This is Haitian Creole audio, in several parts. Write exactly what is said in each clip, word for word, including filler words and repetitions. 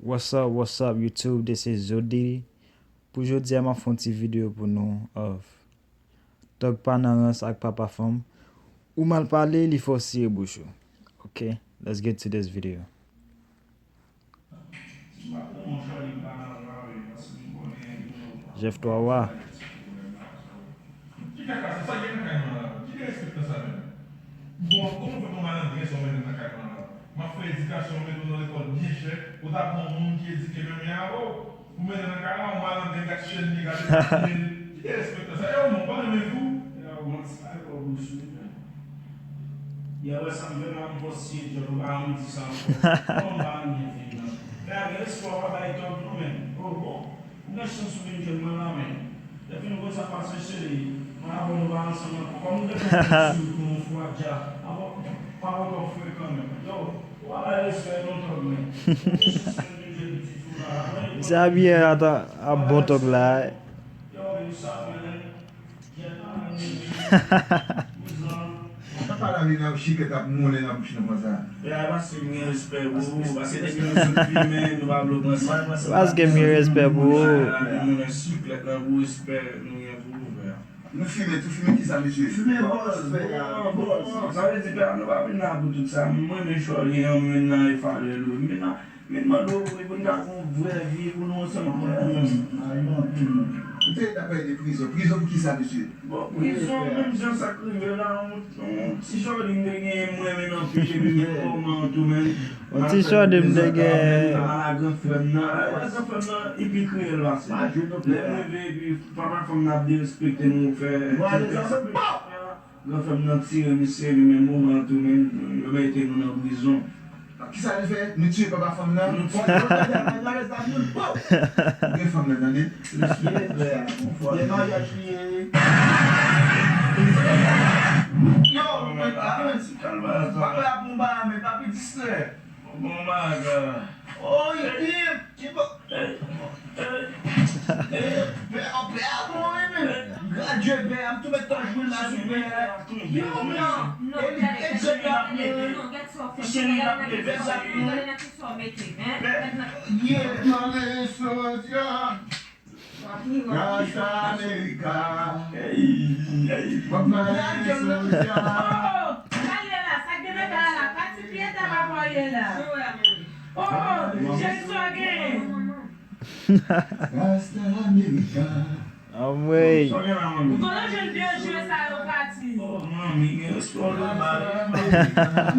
What's up, what's up YouTube? This is Zo Diddy. Pou jodi a m ap fè yon ti videyo pou nou of Thug pa nan rans ak papa fanm. Ou mal pale, li fè w siye bouch ou. Ok, let's get to this video. Jeff twa wa. Ki kaka, se sa ki gen nan kay mwen la. Ki derespektan sa menm? Bon, kòman w fè pou malandren sa w mennen nan kay mwen la? M ap fè edikasyon, mete w nan lekòl byen chè, ou ta pran yon moun ki edike menm jan avè w, pou mennen nan kay la, yon malandren gad chèn li, gad epil. Ki derespektan sa? Yo, non, pa renmen fi w. Yo, manti pa fè w bouch ou, men. Yè wè sa m fè la, m fò siye djòl, ou pa janm di sa ankò. Kòman m pa renmen fi w nan? Fè a gen respè, w pa bay tòg non, men. Oh, bon. Ou gen chans ou vin jwenn mwen la, men. Lè fini konn sa pase, cheri. Mwen avè w nou pa ansanm ankò. Kòm nou te fè sou kou yon fwa dja. Avè w, pa ankò frekan, men. Yo, ou pa bay respè non, tòg, men. Ou gen chans ou vin jwenn pitit fi w la, men. Misye abiye ata ap bon tòg la. Yo, men sa, men. Sa pa la vin ap chikèt ap moulen nan bouch nou konsa. Frè a, paske m gen respè pou ou, paske depi nou sot fimen, nou pa vle w pran sa. Paske m gen respè pou ou. Ala, nou nan siklèt nan pou respè nou gen pou ou, frè. Nou fimen, tou fimen kisa, mesye? Fimen bòs, frè a, bòs. Sa vle di, frè a, nou pa vin la pou tout sa. Mwen, men chòlye an, mwen nan e falè lou. Mwen nan Men mande w pou n ta gon vrè vi pou nou ansanm pou nou. Ou te dapre de prizon. Prizon pou kisa, mesye? Bon, prizon, menm jan sa k rive la, yon, yon ti jòli m te genyen, m renmen l anpil, epi menm kòman tou, men. Yon ti jòli m te genyen. Ala gran frè m nan, ala gran frè m nan, epi kreye l pase. Lè m rive, epi papa fanm nan ap derespekte nou, fè. Gran frè m nan tire misye, li menm moman an tou, men yo mete nou nan prizon. Kisa li fè? Nou tiye papa fanm nan? Nou tiye papa fanm nan. Ou gen fanm nan, tande? Li tiye frè a. Gen maryaj li ye. Yo, men, pa mwen, papa ap bon bagay, men papi distrè. Bon bagay. Oh, epi, ki bo-, eh, eh, pè, pè a bon, wi, men. Gradye pè a, m tou mèt ta jwenn la sou pè a. Yo, men, non, non, e li, gade, e gade, non, gade sa w fè, gade, gade sa w mete, hein? Yeah, mande sozya. Rasta America. Ey, ey. W ap pale sozya. Oh, sa ye la, sa k gen nan kay la, pati pye ta pa voye la. Oh, Jezi w gen. Rasta America. Anmwey. Ou konnen jan de jwe sa yo pati. Oh, manmi, gen respè w nan bal.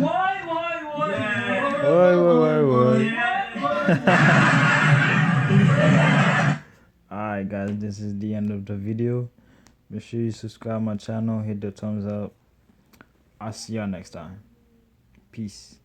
Woy, woy, woy, woy. Woy, woy, woy, woy. Alright, guys, this is the end of the video. Make sure you subscribe my channel, hit the thumbs up. I'll see y'all next time. Peace.